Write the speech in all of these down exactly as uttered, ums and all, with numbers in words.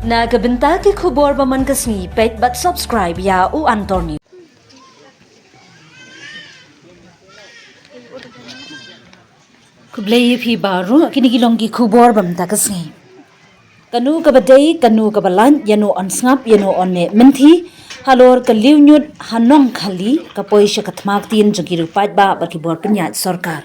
Na ka bynta ki khubor ba man ka sngi, peit bad subscribe ïa U Anthony. Khublei ïa phi baroh, kine ki long ki khubor ba mynta ka sngi. Kano kaba dei, kano kaba lait, ïano yn sngap, ïano yn neh mynthi, halor ka Liewnyut ha Nongkhali, ka poi sha ka thma ktien jong ki riew paidbah bad ki bor pynïaid sorkar.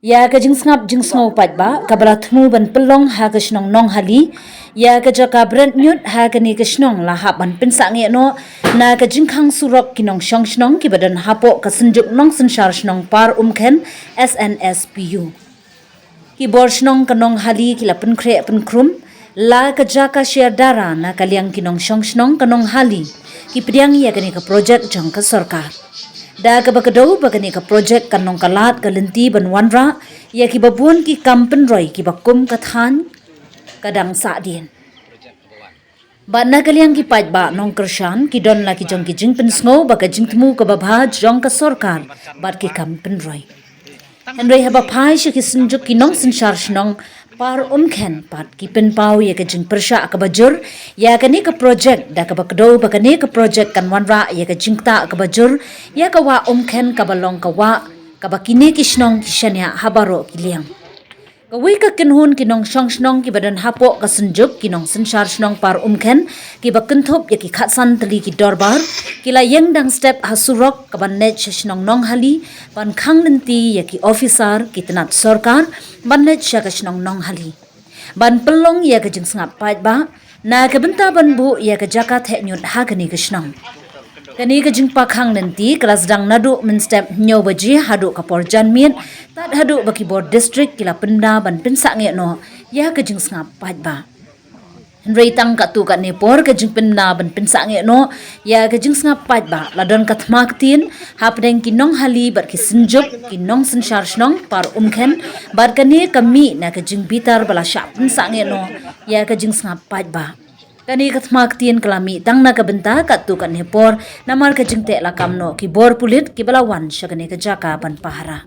Ïa ka jingsngap jingsngew paidbah kaba la thmu ban pynlong ha ka shnong Nonghali, ïa ka jaka bret ñiut ha kane ka shnong la hap ban pynsangeh noh na ka jingkhang surok ki nongshong shnong kiba don hapoh ka Synjuk Nongsynshar Shnong Par Umkhen, S N S P U. Ki bor shnong ka Nonghali ki la pynkhreh pynkhrum la ka jaka sher dara na ka liang ki nongshong shnong ka Nonghali, ki pdiang ïa kane ka projek jong ka sorkar. Da kaba kdew ba kane ka projek kan long ka lad ka lynti ban wanrah ïa kiba bun ki kam pynroi kiba kum ka thaiñ ka dang sahdien. Bad na ka liang ki paidbah nongkyrshan, ki don la ki jong ki jingpynsngew ba ka jingthmu kaba bha jong ka sorkar bad ki kam pynroi. Hynrei haba phai sha ki Synjuk ki Nongsynshar Shnong Par Umkhen pat ki pynpaw ïa ka jingpyrshah kaba jur ïa kane ka projek, da kaba kdew ba kane ka projek kan wanrah ïa ka jingktah kaba jur ïa ka wah Umkhen kaba long ka wah kaba kine ki shnong ki shaniah ha baroh ki liang. Kawei ka kynhun ki nongshong shnong kiba don hapoh ka Synjuk ki Nongsynshar Shnong Par Umkhen, kiba kynthup ïa ki khatsan tylli ki dorbar, ki la ïeng dang step ha surok kaban leit sha shnong Nonghali ban khang lynti ïa ki officer, ki tnat sorkar ban leit sha ka shnong Nonghali ban pynlong ïa ka jingsngap paidbah na ka bynta ban buh ïa ka jaka theh ñiut ha kane ka shnong. Kane ka jingpynkhang lynti ka la sdang naduh mynstep hynñiew baje haduh ka por janmiet, tad haduh ba ki bor district ki la pynbna ban pynsangeh noh ïa ka jingsngap paidbah. Hynrei tang katto katne por ka jingpynbna ban pynsangeh noh ïa ka jingsngap paidbah la don ka thma ktien hapdeng ki Nonghali bad ki Synjuk ki Nongsynshar Shnong Par Umkhen, bad kane ka mih na ka jingbitar ba la shah pynsangeh noh ïa ka jingsngap paidbah. Kane ka thma ktien ka la mih tang na ka bynta katto katne por, namar ka jingteh lakam noh ki bor pulit kiba la wan sha kane ka jaka ban pahara.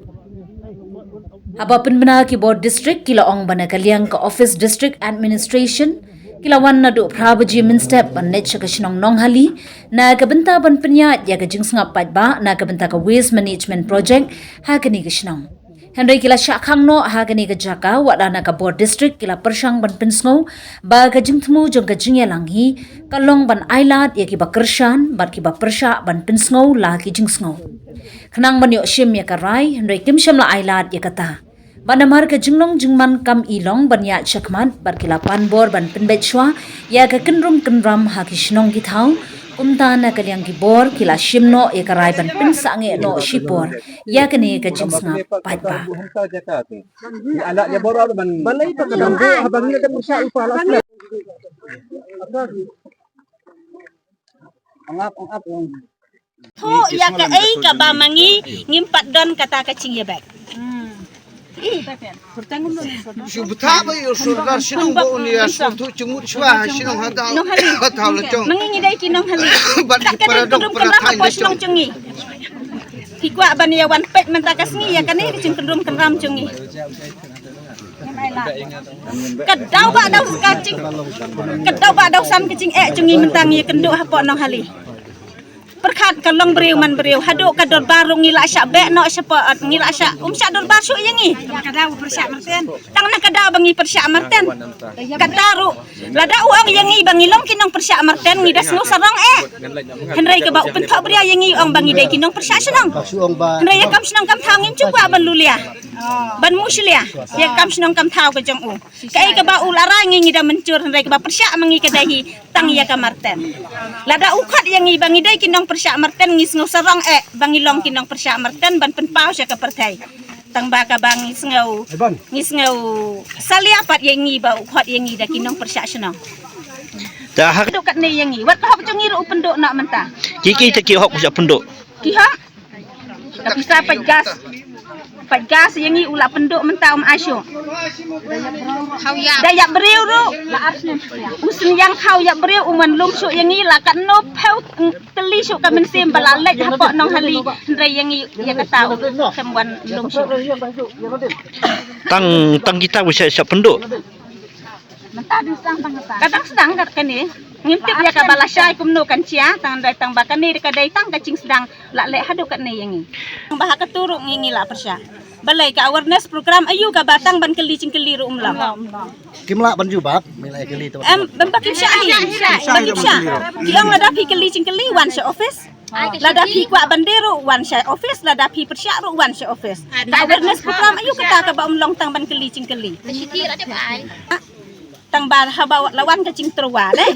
Haba pynbna, ki bor district ki la ong ba na ka liang ka office district administration ki la wan naduh phra baje mynstep ban leit sha ka shnong Nonghali na ka bynta ban pynïaid ïa ka jingsngap paidbah na ka bynta ka waste management project ha kane ka shnong. Hynrei ki la shah khang noh ha kane ka jaka, wat la na ka bor district ki la pyrshang ban pynsngew ba ka jingthmu jong ka jingïalang hi ka long ban ailad ïa kiba kyrshan bad kiba pyrshah ban pynsngew la ki jingsngew. Khnang ban ïoh shim ïa ka rai, hynrei kim shym la ailad ïa kata. Bad namar ka jinglong jingman kam i long ban ïaid shakhmat, bad ki la pan bor ban pynbeit shuwa ïa ka kynrum kynram ha ki shnong ki thaw, kumta na ka liang ki bor ki la shim noh ïa ka rai ban pynsangeh noh shipor ïa kane ka jingsngap paidbah. Thoh ïa kaei kaba ma ngi ngim pat don kata ka jingïabeh. Shu btha ba ïa u sorkar shnong ba un ïa sngewthuh jingmut shuwa ha shnong ha thaw, ha thaw la jong. Ma ngi ngi dei ki Nonghali. Bad ki para dong para thaiñ la jong. Ki kwah ban ïa wan peit mynta ka sngi ïa kane ka jingkynrum kynram jong ngi. Ka daw ba daw ka jing, ka daw ba daw san ka jingeh jong ngi mynta ngi ïakynduh hapoh Nonghali. Pyrkhat ka long briew man briew, haduh ka dorbar ruh ngi la shah beh noh shapoh, ngi la shah, um shah dorbar shuh ïa ngi. Tang na ka daw ba ngi pyrshah marten. Kata ruh lada u ong ïa ngi ba ngi long ki nongpyrshah marten, ngi da sngew sarong eh. Hynrei kaba u pynthoh briew ïa ngi u ong ba ngi dei ki nongpyrshah shnong. Hynrei ïa kam shnong kam thaw ngim ju kwah ban lulia, ban mushlia ïa kam shnong kam thaw ka jong u. Kaei kaba u la rai ngi ngi da mynjur, hynrei kaba pyrshah ma ngi ka dei hi tang ïa ka marten. Lada u khot ïa ngi ba ngi dei ki nongpyrshah marten ngi sngew sarong eh ba ngi long ki nongpyrshah marten ban pynpaw sha ka pyrthei. Tang ba kaba ngi sngew, ngi sngew salia pat ïa ngi ba u khot ïa ngi da ki nongpyrshah shnong. Ta hak. Duk katne ïa ngi, wat ka hok jong ngi ruh u pynduh noh mynta. Ki ki ta ki hok u shah pynduh. Ki hok. Ka pisa peit gas. Peit gas ïa ngi u la pynduh mynta um ai shuh. Da ïap briew ruh. U synñiang khaw ïap briew um wan lum shuh ïa ngi la katno phew tylli shuh ka mynsiem ba la leit hapoh Nonghali. Hynrei ïa ngi ïa kata u khlem wan lum shuh. Tang, tang kita u shah, shah pynduh. Ka dang sdang kat kane. Ngim tip ïa kaba lashai kumno kan jia, tang dei tang ba kane ka dei tang ka jingsdang la leh haduh katne ïa ngi. Tang ba ha katu ruh ngi ngi la pyrshah. Balei ka awareness program aïu kaba tang ban kylli jingkylli ruh um long. Kim lah ban jubab, me lah kylli tu. Em, bym ba kim shah hi. Bym ba kim shah. Ki ong lada phi kylli jingkylli wan sha office. Lada phi kwah ban die ruh wan sha office, lada phi pyrshah ruh wan sha office. Ka awareness program aïu kata kaba um long tang ban kylli jingkylli. Tang ba haba la wan ka jingtyrwa le.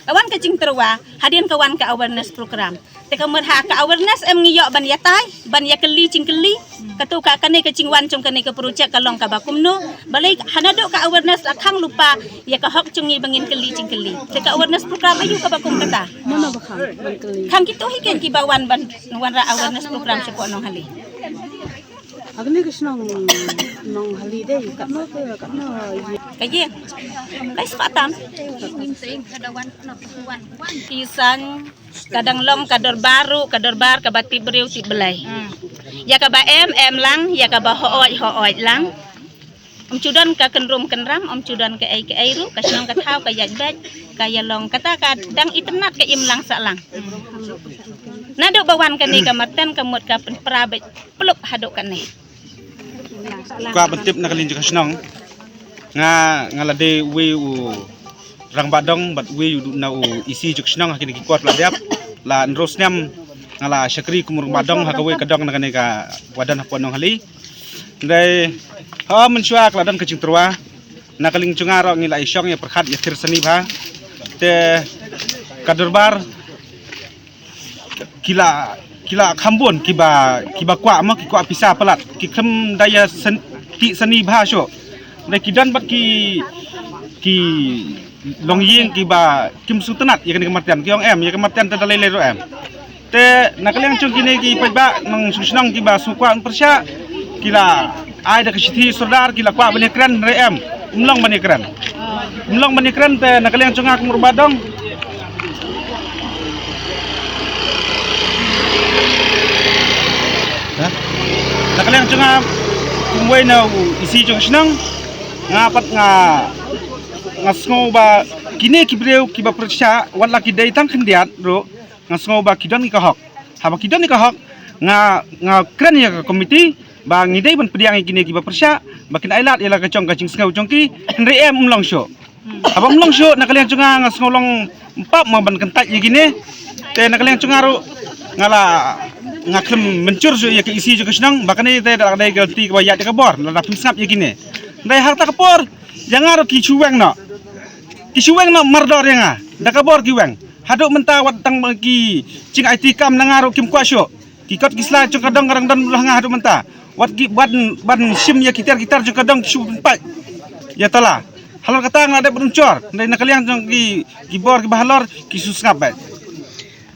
La wan ka jingtyrwa, hadien ka wan ka awareness program. Te ka mut ha ka awareness em ngi ïoh ban ïatai, ban ïakylli jingkylli. Katu ka kane ka jingwan jong kane ka project ka long kaba kumno. Balei ha naduh ka awareness la khang lypa ïa ka hok jong ngi ba ngin kylli jingkylli. Te ka awareness program aïu kaba kum kata. Mano ba khang ban kylli. Khang kito hi ken kiba wan ban wanrah awareness program shapoh Nonghali. Agni ka shnong Nonghali dei, katno ka, katno ïa. Ka ïing. Lai spah tam. Ki san ka dang long ka dorbar ruh, ka dorbar kaba tip briew tip Blei. Ïa kaba em, em lang, ïa kaba hooid, hooid lang. Ym ju don ka kynrum kynram, ym ju don kaei kaei ruh, ka shnong ka thaw ka ïaid beit, ka ïalong kata ka dang itynnad ka im lang sah lang. Naduh ba wan kane ka marten ka mut ka pynpra beit plup haduh kane. Ka ban tip na ka liang jong ka shnong. Nga, nga la dei uwei u rangbah dong bad uwei u na u E C jong ka shnong ha kine ki kwar la dep. La hynriew snem nga la shakri kum u rangbah dong ha kawei ka dong na kane ka wa don hapoh Nonghali. Dei ha mynshuwa ka la don ka jingtyrwa. Na ka liang jong nga ruh ngi la ïashong ïapyrkhat ïathir sani bha. Te ka dorbar ki la, ki la kham bun kiba, kiba kwah mo, ki kwah pisa palat. Ki khlem da ïa san-, tih sani bha shuh. Dei ki don bad ki, ki longïing kiba kim sngewtynnad ïa kane ka marten, ki ong em ïa ka marten te da lei lei ruh em. Te na ka liang jong kine ki paidbah nongshong shnong kiba sngewkwah pyrshah, ki la ai da ka shithi sordar, ki la kwah ban ïakren, hynrei em, ym long ban ïakren. Ym long ban ïakren te na ka liang jong nga kum u rangbah dong. Ha? Na ka liang jong nga kum uwei na u E C jong ka shnong, nga pat nga, nga sngew ba kine ki briew kiba pyrshah wat la ki dei tang khyndiat ruh, nga sngew ba ki don ïa ka hok. Haba ki don ïa ka hok, nga, nga kren ïa ka komiti ba ngi dei ban pdiang ïa kine kiba pyrshah ba kin ailad ïa la ka jong ka jingsngew jong ki, hynrei em, ym long shuh. Haba ym long shuh, na ka liang jong nga nga sngew long ym pap mo ban kyntait ïa kine. Te na ka liang jong nga ruh nga la, nga khlem mynjur shuh ïa ka E C jong ka shnong ba kane te da dei ka lynti kaba ïaid da ka bor, lada phim sngap ïa kine. Hynrei ha kata ka por ïa nga ruh ki shu weng noh. Ki shu weng noh mardor ïa nga. Da ka bor ki weng. Haduh mynta wat tang ki jingaiti kam na nga ruh kim kwah shuh. Ki kot ki sla jong ka dong ka dang don ha nga haduh mynta. Wat ki ban, ban shim ïa ki tiar ki tar jong ka dong ki shu pynpait ïa tala. Halor kata nga la dep ban ym jur. Hynrei na ka liang jong ki, ki bor kiba halor ki shu sngap beit.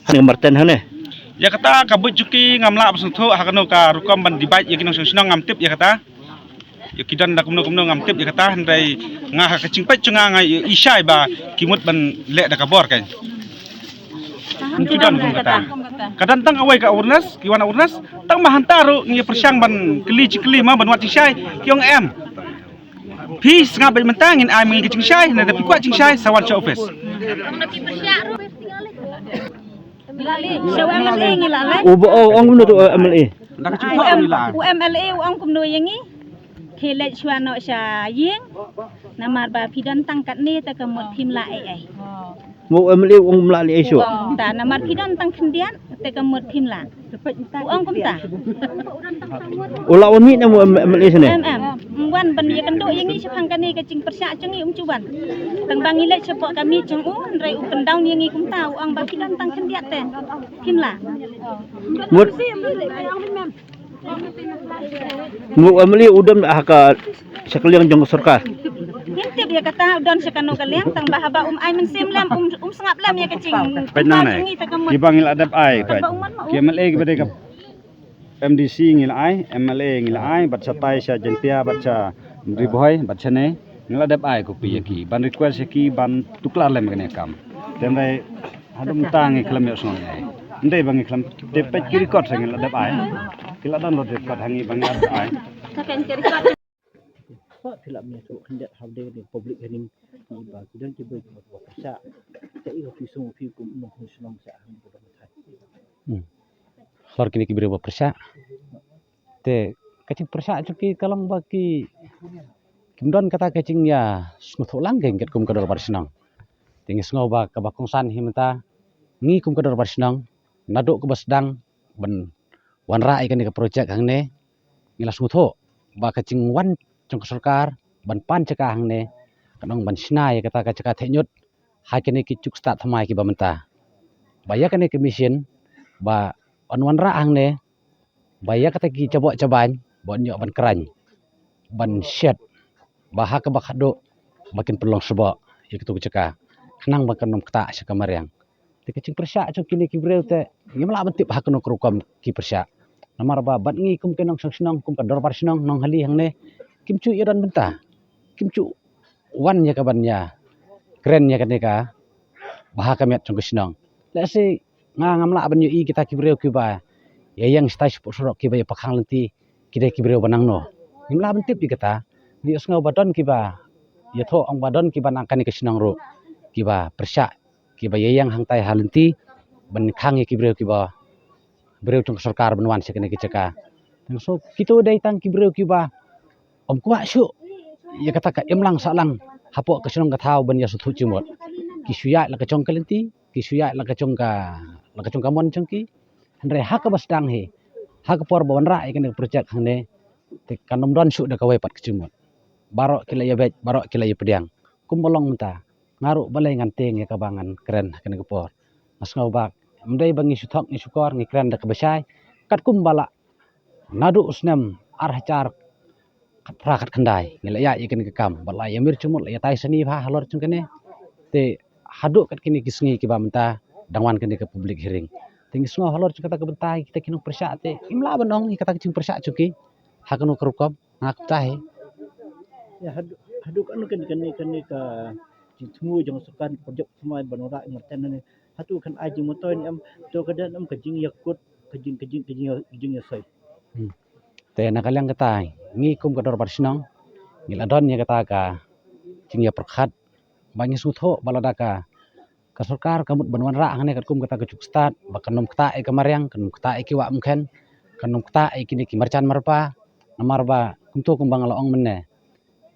Hane ka marten hane. Ïa kata ka buit jong ki ngam lah ban sngewthuh ha kano ka rukom ban debate ïa ki nongshong shnong, ngam tip ïa kata. Ïa ki don da kumno kumno ngam tip ïa kata, hynrei nga ha ka jingpeit jong nga nga i shai ba ki mut ban leh da ka bor kan. Ym ju don kum kata. Ka don tang kawei ka awareness, ki wan awareness, tang ba hangta ruh ngi pyrshang ban kylli jingkylli ma ban wad jingshai, ki ong em. Phi sngap beit mynta, ngin ai ma ngi ka jingshai, lada phi kwah jingshai sa wan sha office. Sha u M L A ngi la leit. U ba, oh, ong kumno tu, uh, M L A? Da ka jingkwah ngi la ai. U M L A u ong kumno ïa ngi? Khie leit shuwa noh sha ïing. Namar ba phi don tang katne te ka mut phim lah ei ei. Mo, u M L A u ong ym lah leh ei shuh. U ong ta namar phi don tang khyndiat te ka mut phim lah. U ong kumta. U lah wan mih ne mo, M-, M L A sene? Em, em. Ym wan ban ïakynduh ïa ngi shaphang kane ka jingpyrshah jong ngi, um ju wan. Tang ba ngi leit shapoh ka miej jong u, hynrei u pyndown ïa ngi kumta, u ong ba phi don tang khyndiat te phim lah. Mut. Mo, u M L A u don ha ka, sha ka liang jong ka sorkar? Ngim tip ïa kata, u don sha kano ka liang, tang ba haba um ai mynsiem lem, um, um sngap lem ïa ka jing. Peit nangne. Kiba ngi la dep ai, peit. Ki M L A kiba dei ka M D C ngi la ai, M L A ngi la ai, bad shatai sha Jaintia, bad sha Ri Bhoi, bad shane. Ngi la dep ai copy ïa ki ban request ïa ki ban tuklar lem kane ka kam. Te hynrei haduh mynta ngi khlem ïohsngew ïa. Ym dei ba ngi khlem, te peit ki record sa ngi la dep ai. Ki la download record ha ngi ba ngi la dep ai. Phi lah mih shuh khyndiat ha u dei ka public hearing. Ki ba ki don ki briew ki ba pyrshah. Te i ka phi sung phi kum nong shnong sha hang ba don thai. Hmm. Halor kine ki briew ba pyrshah. Te ka jingpyrshah jong ki ka long ba ki kim don kata ka jingïasngewthuh lang kein katkum ka dorbar shnong. Te ngi sngew ba kaba kongsan hi mynta ngi kum ka dorbar shnong naduh kaba sdang ban wanrah ïa kane ka projek hangne, ngi la sngewthuh ba ka jingwan jong ka sorkar ban pan jaka hangne kan ong ban shna ïa kata ka jaka theh ñiut ha kine ki juk stad thymmai kiba mynta. Ba ïa kane ka machine ba yn wanrah hangne, ba ïa kata ki jaboh jabain ba yn ïoh ban kren, ban shet, ba ha kaba khadduh ba kin pynlong sboh ïa katu ka jaka khnang ba kan ym ktah sha ka mariang. Te ka jingpyrshah jong kine ki briew te ngim lah ban tip ha kano ka rukom ki pyrshah. Namar ba bad ngi kum ki nongshong shnong, kum ka dorbar shnong, nonghali hangne, kim ju ïadon bynta, kim ju wan ïa ka ban ïakren ïa kane ka ba ha ka met jong ka shnong. Lehse nga ngam lah ban ïohi kita ki briew kiba ïaïeng shatai shapoh surok kiba ïa pakhang lynti ki dei ki briew ba nangno. Ngim lah ban tip ïa kata. Ngi ïohsngew ba don kiba ïathuh ong ba don kiba na kane ka shnong ruh kiba pyrshah, kiba ïaïeng hangtai ha lynti ban khang ïa ki briew kiba briew jong ka sorkar ban wan sha kane ka jaka. Tang so kito dei tang ki briew kiba ym kwah shuh ïa kata ka imlang sahlang hapoh ka shnong ka thaw ban ïasngewthuh jingmut. Ki shu ïaid la ka jong ka lynti, ki shu ïaid la ka jong ka, la ka jong ka mon jong ki. Hynrei ha kaba sdang hi, ha ka por ba wanrah ïa kane ka projek hangne, te kan ym don shuh da kawei pat ka jingmut. Baroh ki la ïa beit, baroh ki la ïa pdiang. Kumba long mynta, nga ruh balei ngan tieng ïa kaba ngan kren ha kane ka por. Nga sngew ba ym dei ba ngi shu thok ngi shu kor, ngi kren da kaba shai. Katkum ba la naduh u snem ar hajar khatphra khatkhyndai ngi la ïaid ïa kane ka kam, ba la ïa mir jingmut, la ïa tai sani bha halor jong kane. Te haduh kat kine ki sngi kiba mynta dang wan kane ka public hearing. Te ngi sngew halor jong kata ka bynta kita ki nongpyrshah te ngim lah ban ong ïa kata ka jingpyrshah jong ki ha kano ka rukom. Nga kumta hi. Ïa haduh, haduh kano kane, kane, kane ka jingthmu jong sorkar ka projek thymmai ban wanrah ïa marjan ne. Hato kan ai jingmyntoi ne em, to ka dei em ka jingïakut, ka jing, ka jing, ka jing, ka jingïasoi. Hmm. Te na ka liang kata ngi kum ka dorbar shnong ngi la don ïa kata ka jingïapyrkhat ba ngi sngewthuh ba lada ka ka sorkar ka mut ban wanrah hangne katkum kata ka juk stad ba kan ym ktah ïa ka mariang, kan ym ktah ïa ki wah mkhen, kan ym ktah ïa kine ki marjan marpa. Namar ba kumto kumba nga la ong mynne,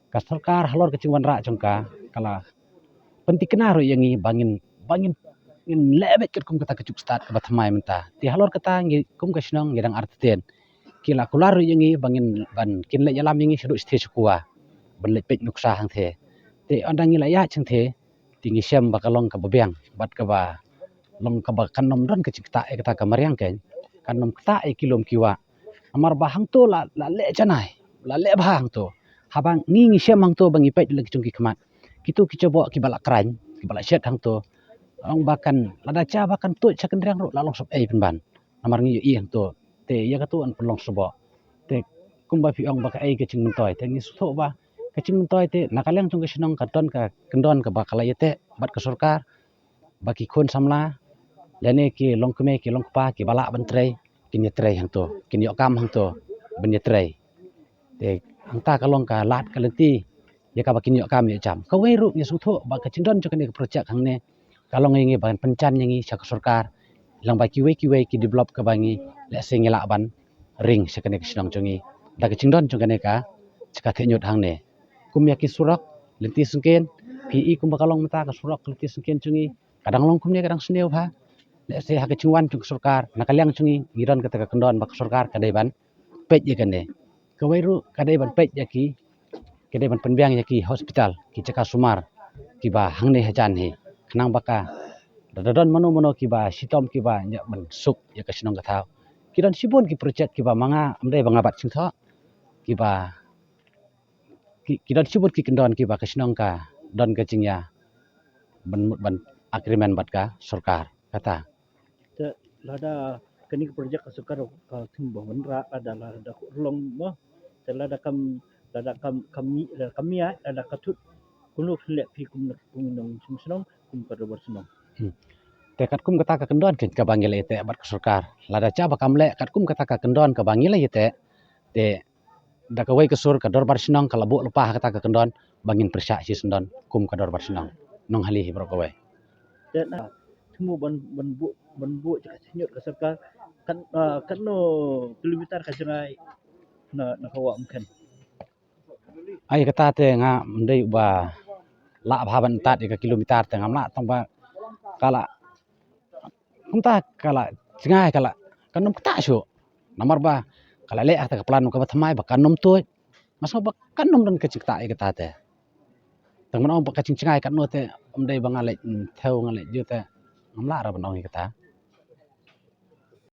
ka sorkar halor ka jingwanrah jong ka ka la pynthikna ruh ïa ngi ba ngin, ba ngin, ngin leh beit katkum kata ka juk stad kaba thymmai mynta. Te halor kata ngi kum ka shnong ngi dang artatien. Ki la kular ruh ïa ngi ba ngin ban kin leit ïalam ïa ngi shaduh shathie shakuwa ban leit peit nuksa hangthie. Te ynda ngi la ïaid hangthie te ngi shem ba ka long kaba biang bad kaba long kaba kan ym don ka jingktah ïa kata ka mariang kein, kan ym ktah ïa ki lum ki wah. Namar ba hangto la, la leh janai, la leh bha hangto. Haba ngi ngi shem hangto ba ngi peit la ki jong ki khmat, kito ki jaboh kiba la kren, kiba la shet hangto, ong ba kan lada sha ba kan tuid sha kynriang ruh la long sop ei pynban. Namar ngi ïohi hangto te ïa kato yn pynlong sboh. Te kumba phi ong ba kaei ka jingmyntoi, te ngi sngewthuh ba ka jingmyntoi te na ka liang jong ka shnong ka don ka kyndon kaba ka la ïateh bad ka sorkar ba ki khun samla lane ki longkmie ki longkpa kiba lah ban trei kin ïatrei hangto, kin ïoh kam hangto ban ïatrei. Te hangta ka long ka lad ka lynti ïa kaba kin ïoh kam ïoh jam. Kawei ruh ngi sngewthuh ba ka jingdon jong kane ka projek hangne ka long ïa ngi ban pynjan ïa ngi sha ka sorkar lyngba kiwei kiwei ki develop kaba ngi lehse ngi lah ban ring sha kane ka shnong jong ngi da ka jingdon jong kane ka jaka theh ñiut hangne. Kum ïa ki surok lynti syngkien, phi i kumba ka long mynta ka surok lynti syngkien jong ngi ka dang long kumne, ka dang sniew bha. Lehse ha ka jingwan jong ka sorkar na ka liang jong ngi ngi don kata ka kyndon ba ka sorkar ka dei ban peit ïa kane. Kawei ruh ka dei ban peit ïa ki, ka dei ban pynbiang ïa ki hospital, ki jaka sumar kiba hangne hajan hi, khnang ba ka, da don mano mano kiba shitom kiba ñiah ban suk ïa ka shnong ka thaw. Ki don shibun ki projek kiba ma nga ym dei ba nga bat jingthoh, kiba ki, ki don shibun ki kyndon kiba ka shnong ka don ka jingïa ban mut ban agreement bad ka sorkar kata. Te lada kane ka projek ka sorkar ka thim ba wanrah, lada, lada ka urlong mo, te lada kam, lada kam, kam mi, lada kam ïa, lada ka thut, kumno phin leh phi kum na, kum nongshong shnong, kum ka dorbar shnong. Hmm. Te katkum kata ka kyndon kaba ngi la ïateh bad ka sorkar, lada sha ba kam leh katkum kata ka kyndon kaba ngi la ïateh, te Da kawei ka sur ka dorbar shnong ka la buh lypa ha kata ka kyndon ba ngin pyrshah shisyndon kum ka dorbar shnong. Nong hali hi baroh kawei. Te na thmu ban ban buh ban buh jaka snyut ka sorkar kan ah, katno kilometer ka jngai na na ka wah mkhen. Ai kata te nga mdei ba lah bha ban tat ïa ka kilometer te ngam lah tang ba ka la kumta ka la jngai ka la kan ym kata shuh. Namar ba ka la leh ata ka plan ka ba thymmai ba kan ym tuid. Mas ba kan ym don ka jingkata ïa kata te. Tang ban ong ba ka jingjngai katno te mdei ba nga leh thew nga leh ju te ngam lah ra ban ong ïa kata.